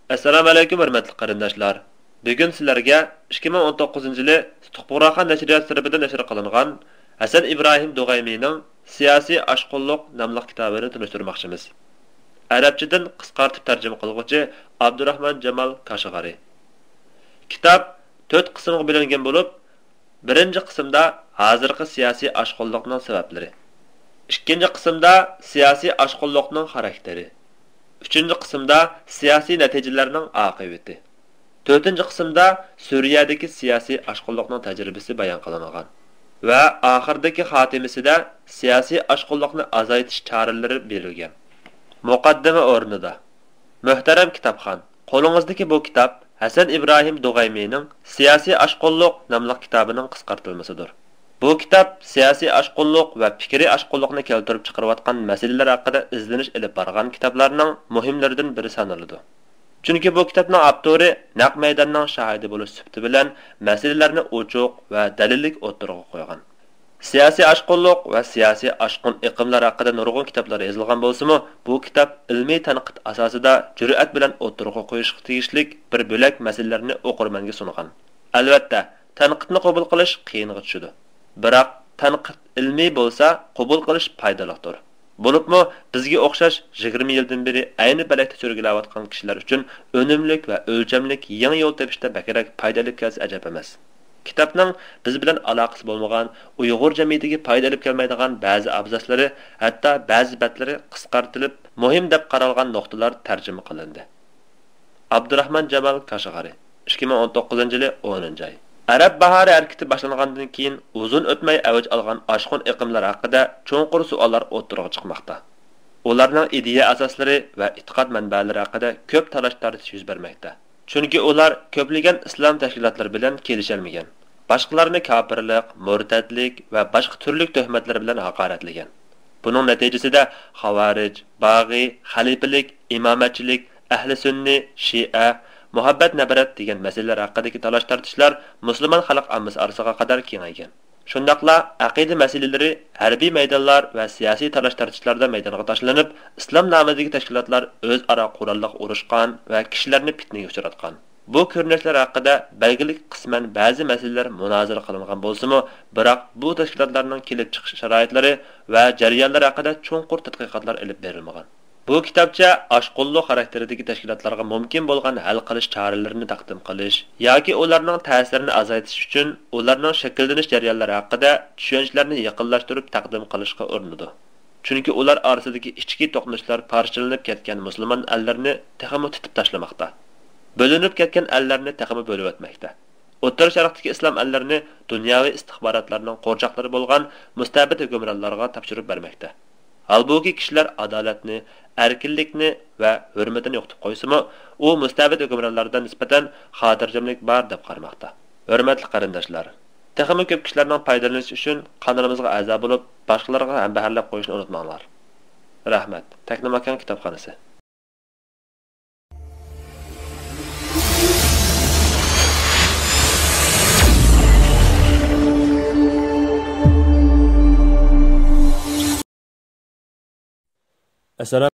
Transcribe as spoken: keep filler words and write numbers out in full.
ئەسسالامۇئەلەيكۇم، ھۆرمەتلىك قېرىنداشلار! بۈگۈن سىلەرگە ئىككى مىڭ ئون توققۇزىنچى يىلى سۇتۇق بۇغراخان نەشرىيات سېرىپىدا نەشر قىلىنغان ھەسەن ئىبراھىم دۇغەيمىنىڭ سىياسىي ئاشقۇنلۇق ناملىق كىتابىنى تونۇشتۇرماقچىمىز. ئەرەبچىدىن قىسقارتىپ تەرجىمە قىلغۇچى ئابدۇراخمان جامال كاشغارى. كىتاب تۆت قىسىمغا بۆلۈنگەن بولۇپ، بىرىنچى قىسىمدا ھازىرقى سىياسىي ئاشقۇنلۇقنىڭ سەۋەبلىرى، ئىككىنچى قىسىمدا سىياسىي ئاشقۇنلۇقنىڭ خاراكتېرى، ئۈچىنچى قىسىمدا سىياسىي نەتىجىلەرنىڭ ئاقىۋىتى، تۆتىنچى قىسىمدا سۈرىيەدىكى سىياسىي ئاشقۇنلۇقنىڭ تەجرىبىسى بايان قىلىنغان ۋە ئاخىرىدىكى خاتىمىسىدە سىياسىي ئاشقۇنلۇقنى ئازايتىش چارىلىرى بېرىلگەن. مۇقەددىمە ئورنىدا. مۆھتەرەم كىتابخان، قولىڭىزدىكى بۇ كىتاب ھەسەن ئىبراھىم دۇغەيمىنىڭ سىياسىي ئاشقۇنلۇق ناملىق كىتابىنىڭ قىسقارتىلمىسىدۇر. بۇ كىتاب سىياسىي ئاشقۇنلۇق ۋە پىكرىي ئاشقۇنلۇقنى كەلتۈرۈپ چىقىرىۋاتقان مەسىلىلەر ھەققىدە ئىزدىنىش ئېلىپ بارغان كىتابلارنىڭ مۇھىملىرىدىن بىرى سانىلىدۇ. چۈنكى بۇ كىتابنىڭ ئاپتورى نەق مەيداننىڭ شاھىدى بولۇش سۈپىتى بىلەن مەسىلىلەرنى ئوچۇق ۋە دەلىللىك ئوتتۇرىغا قويغان. سىياسىي ئاشقۇنلۇق ۋە سىياسىي ئاشقۇن ئېقىملار ھەققىدە نۇرغۇن كىتابلار يېزىلغان بولسىمۇ، بۇ كىتاب ئىلمىي تەنقىد ئاساسىدا جۈرئەت بىلەن ئوتتۇرىغا قويۇشقا تېگىشلىك بىر بۆلەك مەسىلىلەرنى ئوقۇرمەنگە سۇنغان. ئەلۋەتتە، تەنقىدنى قوبۇل قىلىش قىيىنغا چۈشىدۇ. بىراق، تەنقىد ئىلمىي بولسا، قوبۇل قىلىش پايدىلىقتۇر. بولۇپمۇ بىزگە ئوخشاش يىگىرمە يىلدىن بېرى ئەينى پەلەكتە چۆرگىلەۋاتقان كىشىلەر ئۈچۈن ئۈنۈملۈك ۋە ئۆلچەملىك يېڭى يول تېپىشتا بەكرەك پايدا ئېلىپ كەلسە ئەجەب ئەمەس. كىتابنىڭ بىز بىلەن ئالاقىسى بولمىغان، ئۇيغۇر جەمئىيىتىگە پايدا ئېلىپ كەلمەيدىغان بەزى ئابزاسلىرى، ھەتتا بەزى بەتلىرى قىسقارتىلىپ، مۇھىم دەپ قارالغان نۇقتىلار تەرجىمە قىلىندى. ئابدۇراخمان جامال كاشغارى، ئىككى مىڭ ئون توققۇزىنچى يىلى ئونىنچى ئاي. ئەرەب باھارى ھەرىكىتى باشلانغاندىن كېيىن ئۇزۇن ئۆتمەي ئەۋج ئالغان ئاشقۇن ئېقىملار ھەققىدە چوڭقۇر سوئاللار ئوتتۇرىغا چىقماقتا. ئۇلارنىڭ ئىدىيە ئاساسلىرى ۋە ئېتىقاد مەنبەلىرى ھەققىدە كۆپ تالاش-تارتىش يۈز بەرمەكتە. چۈنكى ئۇلار كۆپلىگەن ئىسلام تەشكىلاتلىرى بىلەن كېلىشەلمىگەن، باشقىلارنى كاپىرلىق، مۇرتەتلىك ۋە باشقا تۈرلۈك تۆھمەتلەر بىلەن ھاقارەتلىگەن. بۇنىڭ نەتىجىسىدە خاۋارىج، باغى، خەلىپىلىك، ئىمامەتچىلىك، ئەھلى سۈننى، شىئە، مۇھەببەت نەپرەت دېگەن مەسىلىلەر ھەققىدىكى تالاش-تارتىشلار مۇسۇلمان خەلق ئاممىسى ئارىسىغا قەدەر كېڭەيگەن. شۇنداقلا ئەقىدە مەسىلىلىرى ھەربىي مەيدانلار ۋە سىياسىي تالاش-تارتىشلاردا مەيدانغا تاشلىنىپ، ئىسلام نامىدىكى تەشكىلاتلار ئۆزئارا قوراللىق ئۇرۇشقان ۋە كىشىلەرنى پىتنىگە ئۇچراتقان. بۇ كۆرۈنۈشلەر ھەققىدە بەلگىلىك قىسمەن بەزى مەسىلىلەر مۇنازىرە قىلىنغان بولسىمۇ، بىراق بۇ تەشكىلاتلارنىڭ كېلىپ چىقىش شارائىتلىرى ۋە جەريانلىرى ھەققىدە چوڭقۇر تەتقىقاتلار ئېلىپ بېرىلمىغان. بۇ كىتابچە ئاشقۇنلۇق خاراكتېرىدىكى تەشكىلاتلارغا مۇمكىن بولغان ھەل قىلىش چارىلىرىنى تەقدىم قىلىش ياكى ئۇلارنىڭ تەسىرىنى ئازايتىش ئۈچۈن ئۇلارنىڭ شەكىللىنىش جەريانلىرى ھەققىدە چۈشەنچىلەرنى يېقىنلاشتۇرۇپ تەقدىم قىلىشقا ئۇرۇنىدۇ. چۈنكى ئۇلار ئارىسىدىكى ئىچكى توقۇنۇشلار پارچىلىنىپ كەتكەن مۇسۇلمان ئەللىرىنى تېخىمۇ تېتىپ تاشلىماقتا. بۆلۈنۈپ كەتكەن ئەللەرنى تېخىمۇ بۆلۈۋەتمەكتە. ئوتتۇرا شەرقتىكى ئىسلام ئەللىرىنى دۇنياۋى ئىستىخباراتلارنىڭ قورچاقلىرى بولغان مۇستەبىت ھۆكۈمرانلارغا تاپشۇرۇپ بەرمەكتە. ھالبۇكى، كىشىلەر ئادالەتنى، ئەركىنلىكنى ۋە ھۆرمىتىنى يوقىتىپ قويسىمۇ، ئۇ مۇستەبىت ھۆكۈمرانلاردا نىسبەتەن خاتىرجەملىك بار دەپ قارىماقتا. ھۆرمەتلىك قېرىنداشلار، تېخىمۇ كۆپ كىشىلەرنىڭ پايدىلىنىشى ئۈچۈن قانىلىمىزغا ئەزا بولۇپ، باشقىلارغا ھەمبەھىرلەپ قويۇشنى ئۇنتۇماڭلار. رەھمەت. تەكنىماكان كىتابخانىسى. ئەسسالام.